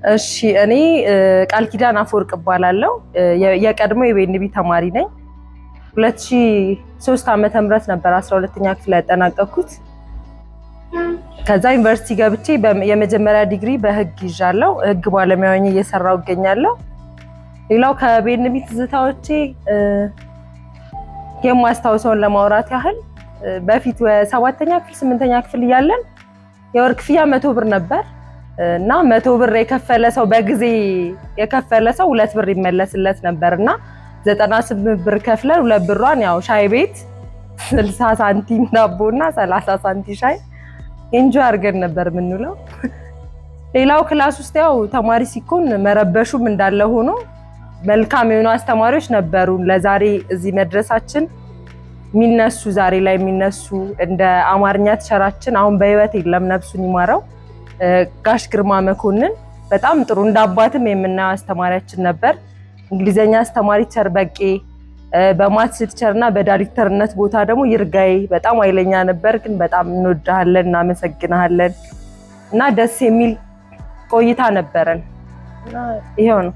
እሺ፣ እኔ ቃል ኪዳን አፈወርቅ እባላለሁ። የቀድሞ የቤንቢ ተማሪ ነኝ። 2003 ዓመተ ምህረት ነበር 12ኛ ክፍል ያጠናቀቅኩት። ከዛ ዩኒቨርሲቲ ገብቼ የመጀመሪያ ዲግሪ በህግ ይዣለሁ። ህግ ባለሙያ ሆኜ እየሰራሁ እገኛለሁ። ሌላው ከቤንቢ ትዝታዎቼ የማስታውሰውን ለማውራት ያህል በፊት ሰባተኛ ክፍል ስምንተኛ ክፍል እያለን የወር ክፍያ 100 ብር ነበር እና 100 ብር የከፈለ ሰው፣ በጊዜ የከፈለ ሰው 2 ብር ይመለስለት ነበር። እና 98 ብር ከፍለን 2 ብሯን ያው ሻይ ቤት 60 ሳንቲም ዳቦ እና 30 ሳንቲም ሻይ enjoy አድርገን ነበር የምንውለው። ሌላው class ውስጥ ያው ተማሪ ሲኮን መረበሹም እንዳለ ሆኖ መልካም የሆኑ አስተማሪዎች ነበሩ። ለዛሬ እዚህ መድረሳችን የሚነሱ፣ ዛሬ ላይ የሚነሱ እንደ አማርኛ teacher ኣችን፣ አሁን በህይወት የለም፣ ነፍሱን ይማረው፣ ጋሽ ግርማ መኮንን በጣም ጥሩ እንደ አባትም የምናየው አስተማሪያችን ነበር። እንግሊዘኛ አስተማሪ teacher በቄ፣ በ maths teacher እና በዳይሬክተርነት ቦታ ደግሞ ይርጋዬ በጣም ኃይለኛ ነበር፣ ግን በጣም እንወድሃለን፣ እናመሰግንሃለን እና ደስ የሚል ቆይታ ነበረን እና ይሄው ነው።